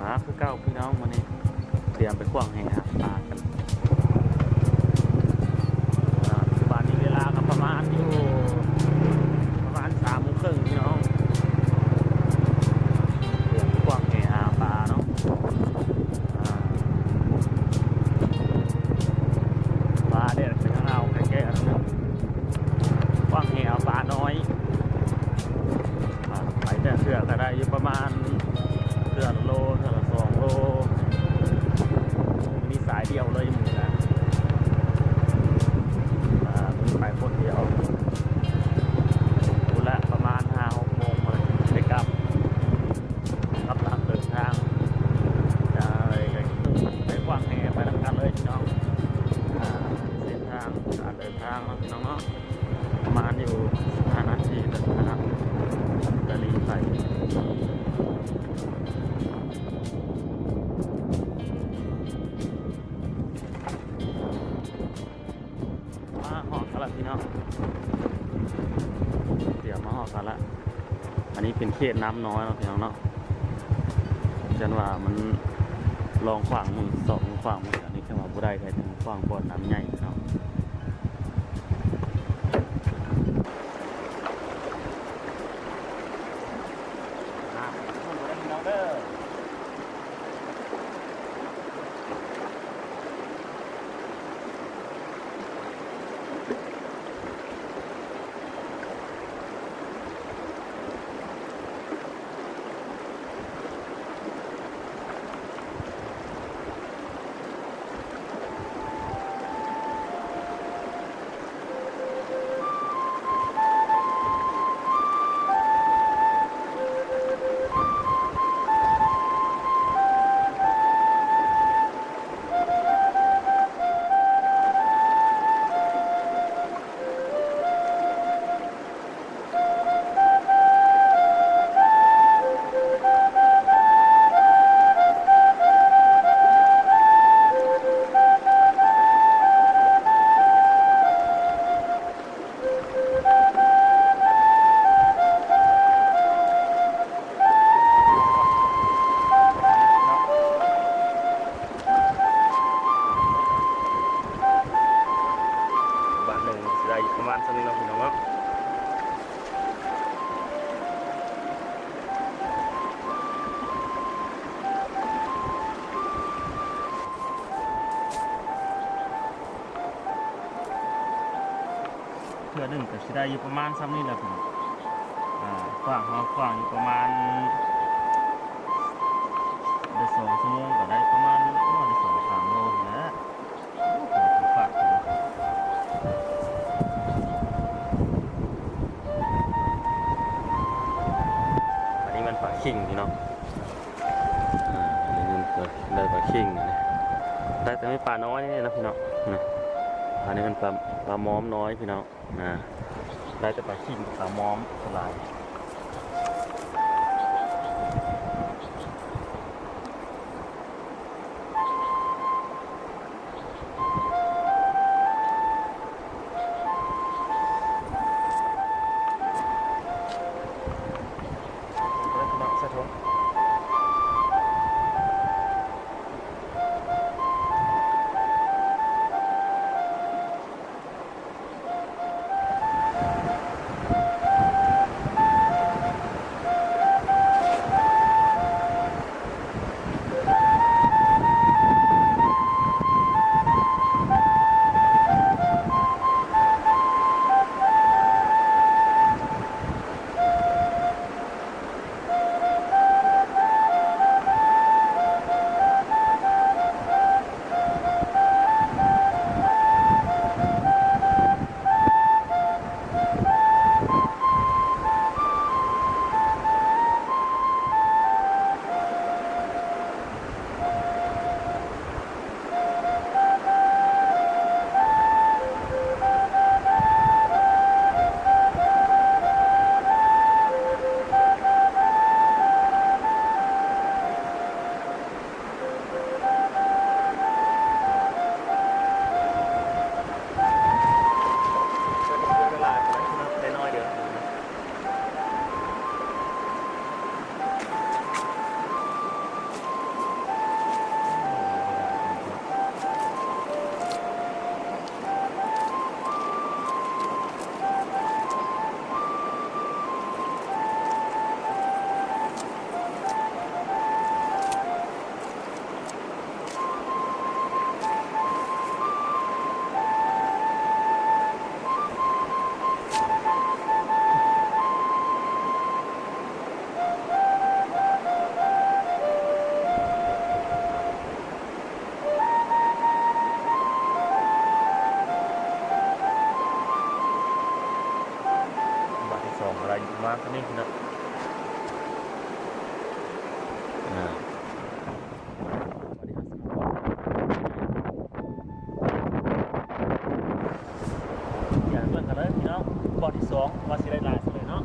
ມາຄືເກົ່າພີ່ນ້ອງ ມື້ນີ້ຕຽມໄປຂວ້າງແຫຫາປາກັນ. ອາ ປັດຈຸບັນນີ້ເວລາກໍປະມານຢູ່ ປະມານສາມໂມງເຄິ່ງພີ່ນ້ອງ ຕຽມໄປຂວ້າງແຫຫາປາເນາະ. ອາ ປາແດດກໍຍັງເອົາແກ່ໆ ຂວ້າງແຫເອົາປານ້ອຍ. ອາ ໄປແຕ່ເທື່ອກໍໄດ້ຢູ່ປະມານເທື່ອລະໂລ ເທື່ອລະສອງໂລ ມີສາຍດຽວເລີຍມື້ນີ້ນະ. ອາ ໄປຄົນດຽວ ພຸ້ນລະປະມານຫ້າຫົກໂມງພຸ້ນລະໄດ້ກັບ ກັບຫຼັງເດີນທາງ ຈະໄດ້ໄປຂວ້າງແຫໄປນຳກັນເລີຍພີ່ນ້ອງ. ອາ ເສັ້ນທາງການເດີນທາງເນາະພີ່ນ້ອງເນາະ ປະມານຢູ່ສິບຫ້ານາທີເດີນທາງ ຈະລີໄປ. ມາຮອດແລ້ວພີ່ນ້ອງ ຕຽມມາຮອດແລ້ວ. ອັນນີ້ເປັນເຂດນ້ຳນ້ອຍເນາະພີ່ນ້ອງເນາະ ຈັ່ງວ່າມັນລອງຂວ້າງເບິ່ງ ຊອກຂວ້າງເບິ່ງ ອັນນີ້ຈັ່ງວ່າບໍ່ໄດ້ ໃຜຂວ້າງບ່ອນນ້ຳໃຫຍ່ເນາະ. ບາດໜຶ່ງຊິໄດ້ປະມານສ່ຳນີ້ເນາະພີ່ນ້ອງເນາະ. ເທື່ອໜຶ່ງກໍຊິໄດ້ຢູ່ປະມານສ່ຳນີ້ແຫຼະພີ່ນ້ອງ. ອາ ຂວ້າງ ເຮົາຂວ້າງຢູ່ປະມານ ໄດ້ສອງຊົ່ວໂມງ ກໍໄດ້ປະມານ ໂອ້ ໄດ້ສອງສາມໂລນີ້ແຫຼະ. ໂອ້ ຂວ້າງ ອັນນີ້ມັນປາຄິງພີ່ນ້ອງ. ອາ ໄດ້ປາຄິງ ໄດ້ແຕ່ມີປານ້ອຍນີ້ແຫຼະພີ່ນ້ອງນະ. ອັນນີ້ມັນປາ ປາມອມນ້ອຍພີ່ນ້ອງນະ. ໄດ້ແຕ່ປາຄິງ ປາມອມສ່ວນຫຼາຍ. ເ ນີ້ພີ່ນ້ອງ ອ່າ ດຽວເບິ່ງກັນເລີຍພີ່ນ້ອງ ບ່ອນທີສອງວ່າຊິໄດ້ຫຼາຍສ່ຳໃດເນາະ.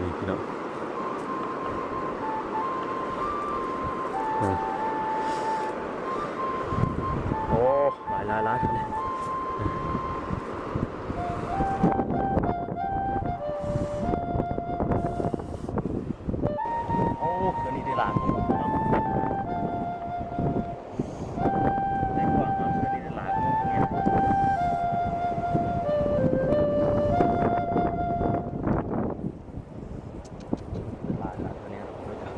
ນີ້ພີ່ນ້ອງ ໂອ້ ຫຼາຍໆໆ ໂອ້ ຕົວນີ້ໄດ້ຫຼາຍ ໄດ້ກວ່າເນາະ ເທື່ອນີ້ໄດ້ຫຼາຍກວ່າໝູ່ເນາະ. ຫຼາຍລະ ຕົວນີ້ເນາະ.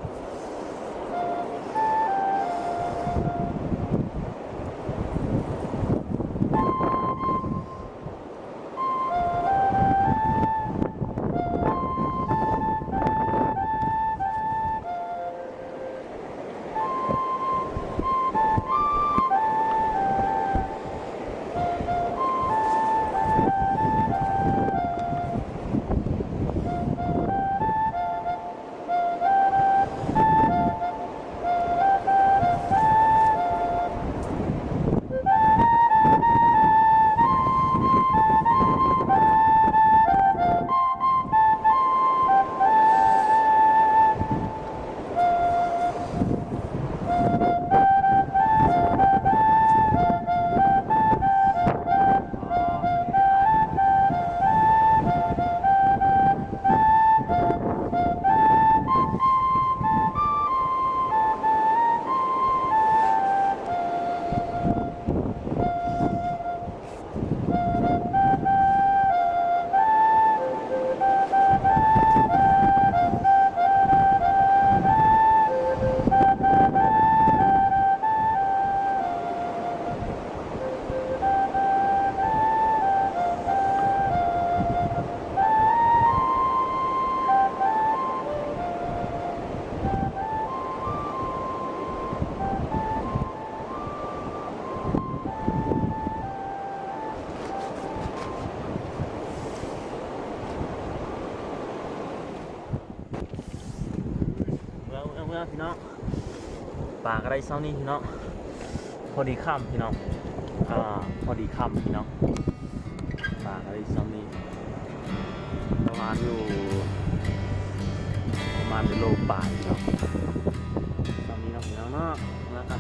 ເມືອ ເມືອ ເມືອ ພີ່ນ້ອງ ປາກະໄດ້ຊ່ຳນີ້ພີ່ນ້ອງ ພໍດີຄ່ຳພີ່ນ້ອງ ອ່າ ພໍດີຄ່ຳພີ່ນ້ອງ ປາກະໄດ້ຊ່ຳນີ້ ປະມານຢູ່ ປະມານເປັນໂລປາຍພີ່ນ້ອງ ຊ່ຳນີ້ເນາະ ພີ່ນ້ອງເນາະ ເມືອກັນ.